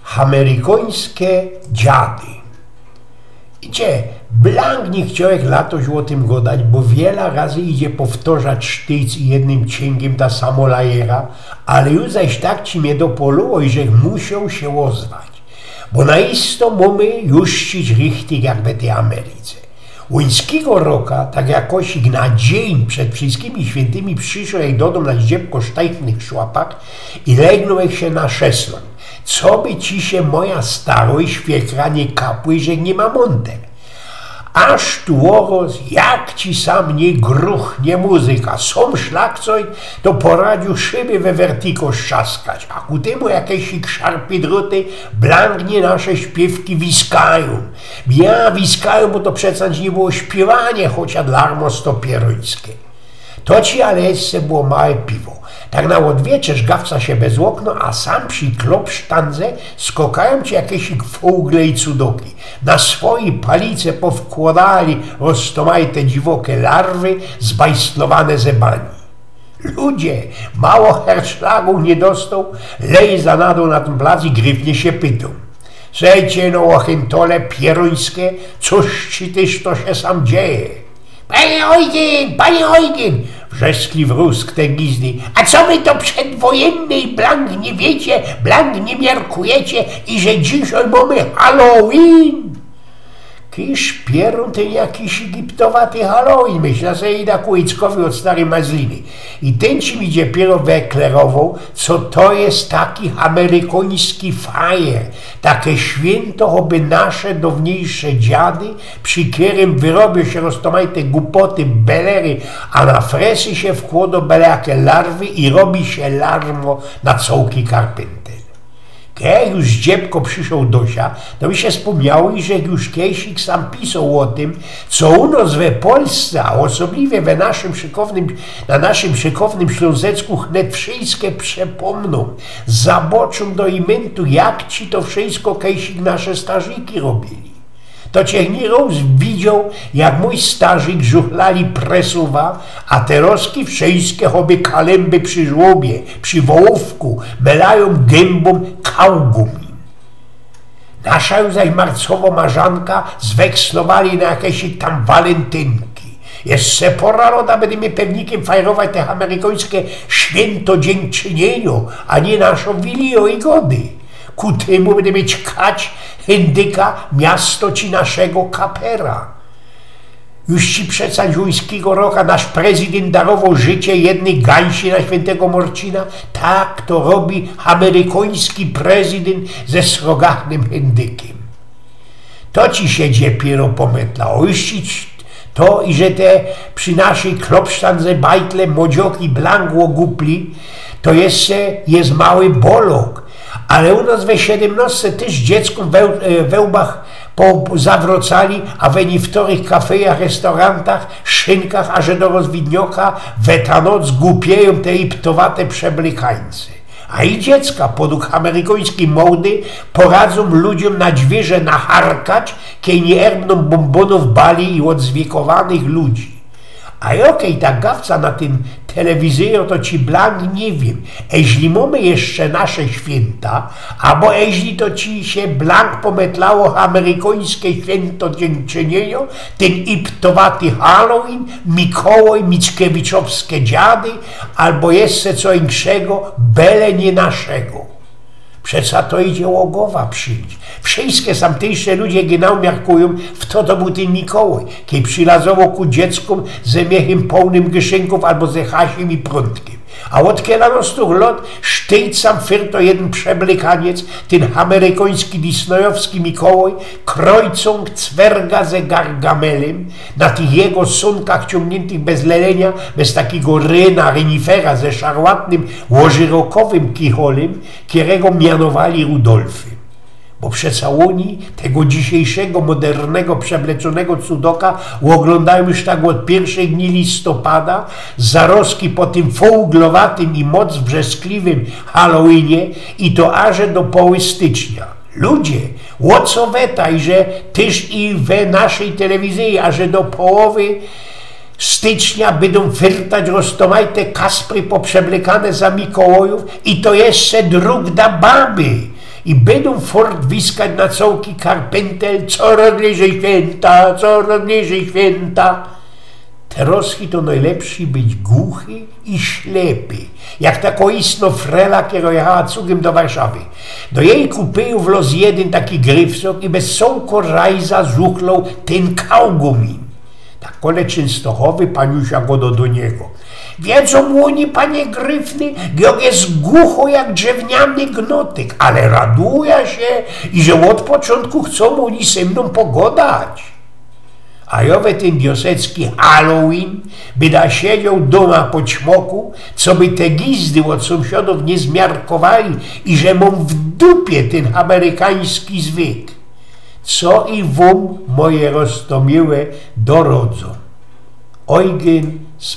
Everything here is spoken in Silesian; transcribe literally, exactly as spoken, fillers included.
Hamerykońske dziady. Idzie, blank niy chciołech latoś ô tym godać, bo wiela razy idzie powtorzać sztyjc i jednym ciyngiym ta samo lajera, ale już zaś tak ci mie dopoloło, żech musioł sie ôzwać. Bo na isto mōmy już coś richtig jak we tyj Ameryce. Łońskigo roka, tak jakosik na dziyń przed wszyskimi świyntymi, przyszołech do dōm na ździebko sztejfnych szłapach i legnōłech sie na szeslōng. Co by ci sie moja starŏść, świekra, niy kapły, żech niy ma mōnter. Aż tu ôroz, jak ci sam niy gruchnie muzyka, sam szlagcojn, to poradziōł szyby we wertiko strzaskać, a ku tymu jakeś szarpie droty blank niy nasze śpiywki wiskajōm. Ja, wiskajōm, bo to przeca niy było śpiewanie, chociŏż darmo sto pierōńske. To ci ale jeszcze było małe piwo. Tak na ôdwieczerz gawca sie bez ôkno, a sam przi klopsztandze skokajōm ci jakeś fogle i cudoki. Na swojij palice powkłodali roztōmajte dziwoke larwy, zbajstlowane ze bani. Ludzie, mało herszlagōw niy dostoł, lejza na dōł na tyn plac i grywnie sie pytōm: „Sejcie no, ô chyntole pierōńske, cōż ci tyż to sie sam dzieje?” „Panie Ojgyn, panie Ojgyn!” wrzeszkli w rusk te gizdy. „A co wy to przedwojynnej blank niy wiycie, blank niy miarkujecie, iże dzisiej mōmy Halloween?” Kiż pierōn tyn jakiś egiptowaty Halloween, myśla se, ida ku Ickowi ôd staryj mazliny. I tyn ci mi dopiyro wyklerowoł, co to je taki amerykoński fajer, take świynto, choby nasze downiejsze dziady, przi kerym wyrobio sie roztōmajte gupoty, belery, a na fresy sie wkłodo bele jake larwy i robi sie larmo na cołki karpyntel. Kej już ździebko przyszoł do sia, to mi sie spōmniało, iże już kejsik sam pisoł ô tym, co u nos we Polsce, a ôsobliwie we naszym szykownym, na naszym szykownym Ślōnzeczku wnet wszyjske przepōmnōm, zaboczōm do imyntu, jak ci to wszyjsko kejsik nasze starzyki robiyli. To żech niy roz widzioł, jak mōj starzik żuchlali presuwa, a te roski wszyjske choby kalymby przi żłobie, przi wołowku, melajōm gymba kaugumi. Nasza już zaś marcowo marzanka zwekslowali na jakeś tam walentynki. Jeszcze pora lota bydymy pewnikym fajrować te amerykońske świynto dziynczyniyniŏ, a niy naszo wilijo i gody. Ku tymu bydymy ćkać hyndyka miasto ci naszego kapera. Już ci przeca łońskigo roka nasz prezydynt darowoł życie jednyj gańsi na świyntego Morcina. Tak to robi amerykoński prezydynt ze srogachnym hyndykym. To ci sie dopiyro pōmytlało. Już ci to, iże te przi naszyj klopsztandze bajtle młodzioki blank ôgupli, to jeszcze je mały bolok. Ale u nos we siedymnŏstce tyż dzieckōm we, e, we łbach po, zawrocali, a we niyktorych kafejach, restaurantach, szynkach, aże do rozwidnioka, we ta noc gupiejōm te iptowate przeblykańce. A i dziecka, podug amerykońskij mody, poradzōm ludziōm na dźwiyrze nacharkać, kej niy erbnōm bōmbōnōw, bali i ôdzwykowanych ludzi. A jokej ta gawca na tym telewizyjō, to ci blank niy wiym. Eźli mōmy jeszcze nasze świynta, abo eźli to ci sie blank pōmytlało amerykońske świynto dziynczyniyniŏ, tyn iptowaty Halloween, Mikołaj, mickiewiczowske dziady, abo jeszcze co inkszego, bele niy naszego. Przeca to idzie ô gowa prziyńć. Wszyjske tamtyjsze ludzie genau miarkujōm, fto to bōł tyn Mikołaj, kej przylazowoł ku dzieckōm ze miechym połnym gyszynków abo ze hasim i prōntkym. A ôd kielanostu lŏt sztyjc sam fyrto jedyn przeblykaniec, tyn amerykoński disneyowski Mikołaj, krojcōng cwerga ze gargamelym, na tych jego sōnkach ciōngniyntyk bez lelynio, bez takigo ryna, rynifera ze szarłatnym, ôżyrokowym kicholym, kerego mianowali Rudolfym. Bo przeca ôni tego dzisiyjszego, modernego, przebleczōnego cudoka ôglōndajōm już tak ôd piyrszych dni listopada, zaroski po tym fołglowatym i moc wrzeszkliwym Halloweenie i to aże do poły stycznia. Ludzie, ô co weta, iże tyż i we naszyj telewizyji, aże do połowy stycznia bydōm fyrtać roztōmajte kaspry poprzeblykane za Mikołajōw i to jeszcze drōg da baby. I bydōm fort wiskać na cołki karpyntel, corŏz bliżyj świynta, corŏz bliżyj świynta. Terŏzki to nojlepszi być guchy i ślepy. Jak ta kołisno frela, kero jechała cugym do Warszawy. Do jeji kupyju wlŏz jedyn taki gryfsok i bez cołko rajza zuchloł tyn kałgumin. Tak kole Czynstochowy paniusia gŏdŏ do niego: „Wiedzōm ôni, panie gryfny, jŏ je gucho jak drzewniany gnotyk, ale radujã sie, iże ôd poczōntku chcōm ôni ze mnōm pogŏdać”. A jŏ we tyn wiosecki Halloween byda siedzioł dōma po ćmoku, coby te gizdy ôd sōmsiadōw niy zmiarkowali, iże mōm w dupie tyn amerykański zwyk. Co i wōm, moje roztōmiłe, dorŏdzōm. Ojgyn z